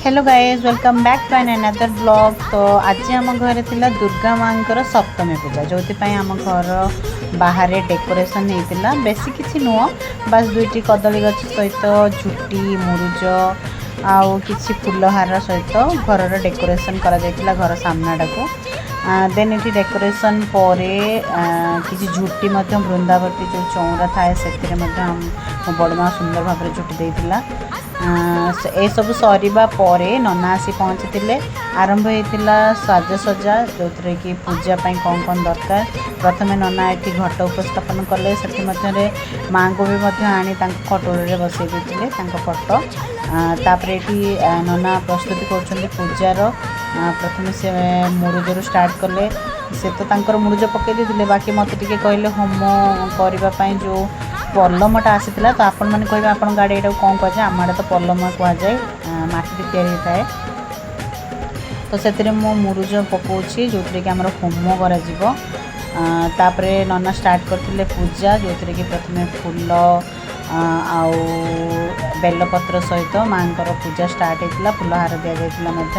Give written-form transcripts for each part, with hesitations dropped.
Hello guys, welcome back to an another vlog. ତ ଆଜି ଆମ ଘରେ ଥିଲା ଦୁର୍ଗା ମାଙ୍କର ସପ୍ତମୀ ପୂଜା, ଯେଉଁଥିପାଇଁ ଆମ ଘର ବାହାରେ ଡେକୋରେସନ୍ ହେଇଥିଲା। ବେଶୀ କିଛି ନୁହଁ, ବାସ୍ ଦୁଇଟି କଦଳୀ ଗଛ ସହିତ ଝୁଟି, ମୁରୁଜ ଆଉ କିଛି ଫୁଲହାର ସହିତ ଘରର ଡେକୋରେସନ୍ କରାଯାଇଥିଲା, ଘର ସାମ୍ନାଟାକୁ। ଦେନ୍ ଏଠି ଡେକୋରେସନ୍ ପରେ କିଛି ଝୁଟି ମଧ୍ୟ, ବୃନ୍ଦାବତୀ ଯେଉଁ ଚଉରା ଥାଏ, ସେଥିରେ ମଧ୍ୟ ମୋ ବଡ଼ ମା ସୁନ୍ଦର ଭାବରେ ଝୁଟି ଦେଇଥିଲା। ଏସବୁ ସରିବା ପରେ ନନା ଆସି ପହଞ୍ଚିଥିଲେ। ଆରମ୍ଭ ହେଇଥିଲା ସାଜସଜା, ଯେଉଁଥିରେ କି ପୂଜା ପାଇଁ କ'ଣ କ'ଣ ଦରକାର। ପ୍ରଥମେ ନନା ଏଠି ଘଟ ଉପସ୍ଥାପନ କଲେ। ସେଥିମଧ୍ୟରେ ମାଆଙ୍କୁ ବି ମଧ୍ୟ ଆଣି ତାଙ୍କ ଖଟୁଳିରେ ବସେଇ ଦେଇଥିଲେ ତାଙ୍କ ଫଟୋ। ତାପରେ ଏଠି ନନା ପ୍ରସ୍ତୁତି କରୁଛନ୍ତି ପୂଜାର। ପ୍ରଥମେ ସେ ମୁରୁଜରୁ ଷ୍ଟାର୍ଟ କଲେ। ସେ ତ ତାଙ୍କର ମୁରୁଜ ପକାଇ ଦେଇଥିଲେ, ବାକି ମୋତେ ଟିକେ କହିଲେ ହୋମ କରିବା ପାଇଁ ଯେଉଁ ପଲମଟା ଆସିଥିଲା। ତ ଆପଣମାନେ କହିବେ, ଆପଣଙ୍କ ଆଡ଼େ ଏଇଟାକୁ କ'ଣ କୁହାଯାଏ? ଆମ ଆଡ଼େ ତ ପଲମ କୁହାଯାଏ, ମାଟିରେ ତିଆରି ହେଇଥାଏ। ତ ସେଥିରେ ମୁଁ ମୁରୁଜ ପକାଉଛି, ଯେଉଁଥିରେ କି ଆମର ହୋମ କରାଯିବ। ତାପରେ ନନା ଷ୍ଟାର୍ଟ କରିଥିଲେ ପୂଜା, ଯେଉଁଥିରେ କି ପ୍ରଥମେ ଫୁଲ ଆଉ ବେଲପତ୍ର ସହିତ ମାଆଙ୍କର ପୂଜା ଷ୍ଟାର୍ଟ ହେଇଥିଲା। ଫୁଲହାର ଦିଆଯାଇଥିଲା ମଧ୍ୟ।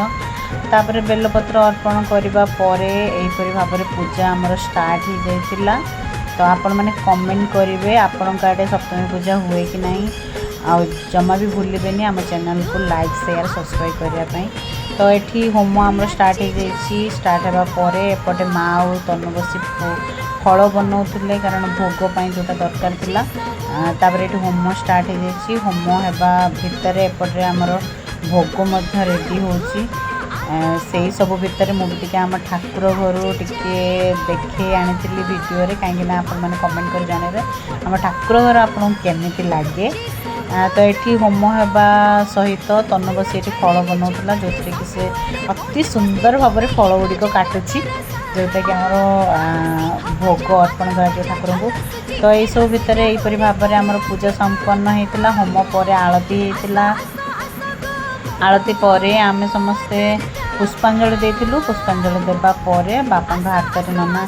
ତାପରେ ବେଲପତ୍ର ଅର୍ପଣ କରିବା ପରେ ଏହିପରି ଭାବରେ ପୂଜା ଆମର ଷ୍ଟାର୍ଟ ହେଇଯାଇଥିଲା। ତ ଆପଣମାନେ କମେଣ୍ଟ କରିବେ, ଆପଣଙ୍କ ଆଡ଼େ ସପ୍ତମୀ ପୂଜା ହୁଏ କି ନାହିଁ। ଆଉ ଜମା ବି ଭୁଲିବେନି ଆମ ଚ୍ୟାନେଲକୁ ଲାଇକ୍, ସେୟାର, ସବସ୍କ୍ରାଇବ୍ କରିବା ପାଇଁ। ତ ଏଠି ହୋମ ଆମର ଷ୍ଟାର୍ଟ ହେଇଯାଇଛି। ଷ୍ଟାର୍ଟ ହେବା ପରେ ଏପଟେ ମା ଆଉ ତନୁ ବସି ଫଳ ବନଉଥିଲେ, କାରଣ ଭୋଗ ପାଇଁ ଯେଉଁଟା ଦରକାର ଥିଲା। ତାପରେ ଏଠି ହୋମ ଷ୍ଟାର୍ଟ ହେଇଯାଇଛି। ହୋମ ହେବା ଭିତରେ ଏପଟରେ ଆମର ଭୋଗ ମଧ୍ୟ ରେଡ଼ି ହେଉଛି। ସେଇ ସବୁ ଭିତରେ ମୁଁ ବି ଟିକେ ଆମ ଠାକୁର ଘରୁ ଟିକେ ଦେଖେଇ ଆଣିଥିଲି ଭିଡ଼ିଓରେ, କାହିଁକିନା ଆପଣମାନେ କମେଣ୍ଟ କରି ଜଣାଇବେ ଆମ ଠାକୁର ଘର ଆପଣଙ୍କୁ କେମିତି ଲାଗେ। ତ ଏଠି ହୋମ ହେବା ସହିତ ତନୁ ବସି ଏଠି ଫଳ ବନାଉଥିଲା, ଯେଉଁଥିରେ କି ସେ ଅତି ସୁନ୍ଦର ଭାବରେ ଫଳ ଗୁଡ଼ିକ କାଟୁଛି, ଯେଉଁଟାକି ଆମର ଭୋଗ ଅର୍ପଣ କରାଯିବ ଠାକୁରଙ୍କୁ। ତ ଏଇସବୁ ଭିତରେ ଏହିପରି ଭାବରେ ଆମର ପୂଜା ସମ୍ପନ୍ନ ହେଇଥିଲା। ହୋମ ପରେ ଆଳତି ହେଇଥିଲା। ଆଳତି ପରେ ଆମେ ସମସ୍ତେ ପୁଷ୍ପାଞ୍ଜଳି ଦେଇଥିଲୁ। ପୁଷ୍ପାଞ୍ଜଳି ଦେବା ପରେ ବାପାଙ୍କ ହାତରେ ନନା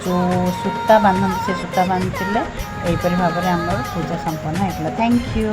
ଯେଉଁ ସୂତା ବାନ୍ଧନ୍ତି, ସେ ସୂତା ବାନ୍ଧିଥିଲେ। ଏହିପରି ଭାବରେ ଆମର ପୂଜା ସମ୍ପନ୍ନ ହେଇଥିଲା। Thank you.